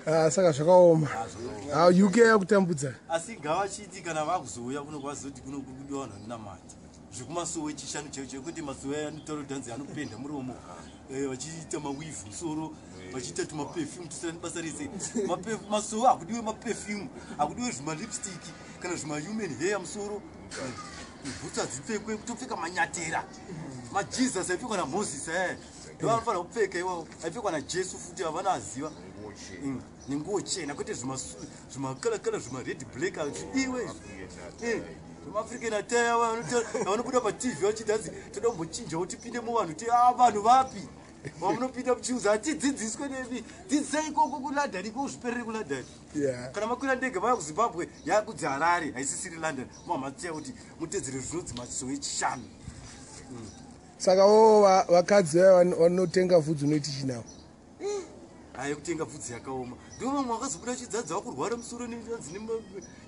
Ah, saka zvakaoma. Ah, UK yakutambudza. Asi ngavachiti kana vakuzouya kuno kwazoti kuno kuri kudiwa vanhu vanonamata zvekumasowe chishanu chaicho chaicho kwete masowe aya anotaura kuti hanzi anopenda muromo, vachiita maweave musoro, vachiita tumaperfume tusina basa rese. Masowe hakudiwe maperfume, hakudiwe zvimalipstick kana zvimahuman hair musoro. Bhutsu hadzipfekwe, kutopfeka manyatera maJesus aipfekwa naMoses aya ndo vanofanira kupfeka iwawo, aipfekwa naJesu futi havana aziva. Nenguo chena, kwete zvimakalakala zvimared black hazvidiwe izvi. ZvemaAfrican attire vanobuda paTV vachiti hanzi toda kumbochinjawo tipinde muvanhu ti a vanhu vapi vamunopinda muchiuza hatidzidziswe nemi, dzidzisai ikoko kuLondon iko zviperere kuLondon. Kana makwira ndege vaya kuZimbabwe yakudzi Harare haisisiri London, mamatsiya kuti mutedzere zvinonzi masowe echishanu. Saka vo vakadzi vaya vanotenga vhudzi unoiti chinawo? Hayi, kutenga bvudzi yakaoma. Ndo vamwe vakazobuda chidzadza vakurwara musoro nenzi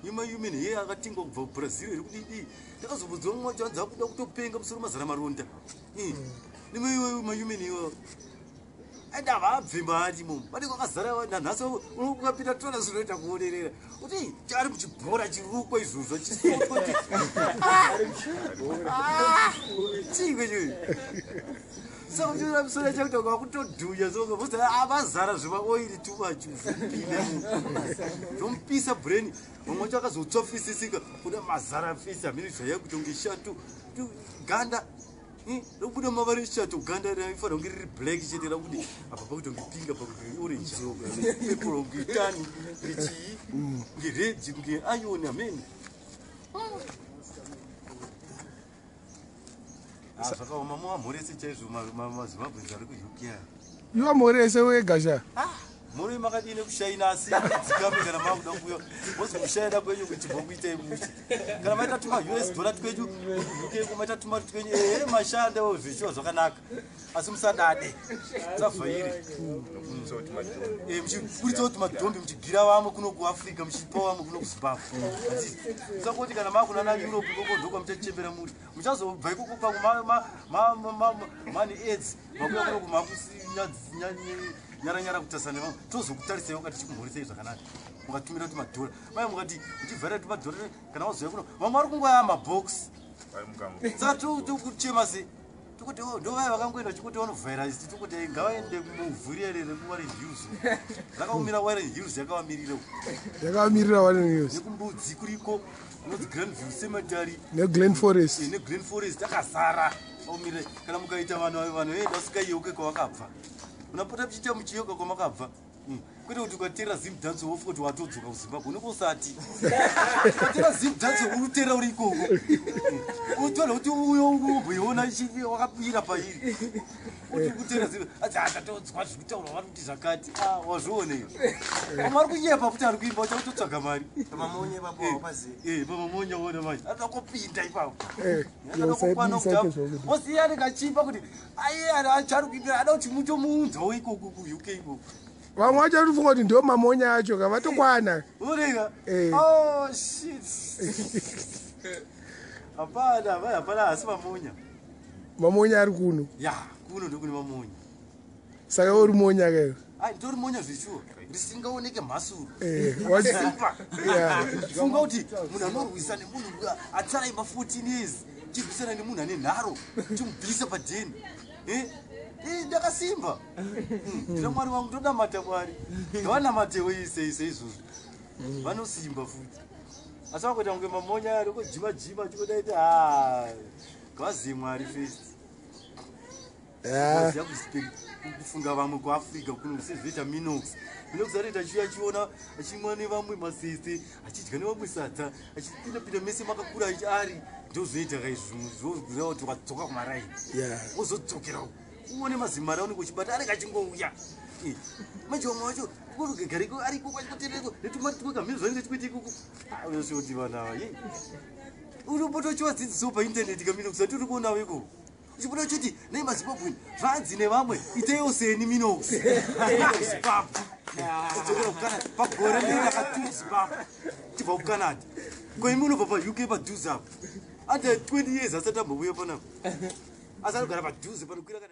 nemahuman hair akatengwa kubva kuBrazil here kudidi. Ndakazobvunza vamwe vacho hanzi akuda kutopenga musoro mazara maronda nemahuman iwayo. Aida havabve maari imomo, vanenge vakazara nanhasi. Ukapinda tola zvinoita kuonerera kuti ari muchibhora chirukwa izvozvo chisotwa chiiko chii. Saka uchiona musoro chakuita kwakutodhunya vazara zvimaoiri too much zvipinde zvomupisa brain. Vamwe vacho akazotsvafisisika kuda mazara face hamene zvaiya kuita kunge shato ganda rokubuda mavara eshato. Ganda raifanira kunge riri black chete, rakuti apa pakuita kunge pink, apa kunge orange, purple, kunge tani, kunge chii, kunge red, kunge iron hamene. Ah, zvakaoma. Muvamhorese chaizvo maZimbabweans ari kuUK aya. Iwa mhorese wega sha. Muri makadini kushaina asi dzikame kana makuda kuuya mozi kushaina kwenyu kuchibva kuitai mushe kana maita tuma US dollar twenyu UK kumaita tumari twenyu. Ehe, mashandawo zvichiwa zvakanaka, asi musadade musavhaire muchiburitsawo tumadhombi muchigira vamwe kuno kuAfrica, muchipa vamwe kuno kuZimbabwe. Musangoti kana makuna na Europe ikoko ndokwamuchachembera muri muchazobva ikoko pamwe mane AIDS, makuya kuno kumakunyaranyara kutarisa nevamwe. Tozokutarisai wakati chikumhoresei zvakanaka mukatumira tumadhora mai mukati muchivharira tumadhora kana wazoya kuno vamwe vari kungoya mabhokisi. Saka tokuchema sei? Tokuti oh, ndo vaya vakangoenda chikuti vanovhaira isi tokuti ngavaende muvhu riya rekuWarren Hills rakaumira. Warren Hills yakavamirira. Yakavamirira Warren Hills. Nekumbudzi kuriko kunonzi Grandview Cemetery. NeGlen Forest. NeGlen Forest akazara aumire. Kana mukaita vanhu vanhu venda usingayeuke kwavakabva, munapota muchiita muchiyeuka kwamakabva. Kwete kuti ukateera Zimdance wofa kuti watodzoka kuZimbabwe, unenge usati ukateera Zimdance urutera uri ikoko. Utoona kuti uyo umboiona wakabira pairi kuti kuteera Zim adzi atatodzwa zvekutaurwa vari kuti zvakati. Ah, wazvionei? Vamwe vari kunyepa futi, ari kuimba uchakutotsvaga mari. Pamamonya ipapo haupazivi. Pamamonya ona manje anoda kupinda ipapo. Anoda kukwana usaite zvokuti. Osiya anenge achipa kuti aiye achari kuimbira ada kuti mutomuunzawo ikoko kuUK ikoko. Vamwe vacho vatofunga kuti ndo mamonya acho ka vatokwana. Urega. Oh shit, hapana vai, hapana, asi mamonya. Mamonya ari kuno. Ya, kuno ndokune mamonya. Saka uri monya kayo? Ai, nditori monya zvechuwa risingaoneke mhasuru. Simba. Funga kuti munhu anorwisa nemunhu atsara imba 14 years, chirwisana nemunhu ane nharo, chimubvisa padheni. Ndakasimba. Ndina Mwari wangu, ndonamata Mwari. Ngavanamatewo ise ise izvozvo vanosimba futi, asi vakuita kunge mamonya ari kojima jima chikodaiti ha ngavazive Mwari first. Vaziva kufunga vamwe kuAfrica kuno sezvinoita Minox. Minox anoita achiuya achiona achimwa nevamwe masese, achidya nevamwe sadza, achipinda-pinda mese makakura ari ndozvinoita kaizvozvo kuti wadzoka kumaraini wozodzokera uone mazimari aunenge uchibata anenge achingouya. Manje vamwe vacho gariko ariko kwachikotereko netumari tumwe kamhino zvanenge chikuita ikoko unosvoti vanhu ava ye unopotochiwadzidzisawo paintaneti kaMinox ati uri kuonawo ikoko uchibuda uchiti nei maZimbabwe zvanzi nevamwe iteiwo seni Minox Zimbabwe kudzokera kuCanada pagore ndakatu Zimbabwe tibva kuCanada koimi unobva paUK padhuze apo ande 20 years asati ambouya panapa, asi anogara padhuze panokwira kana.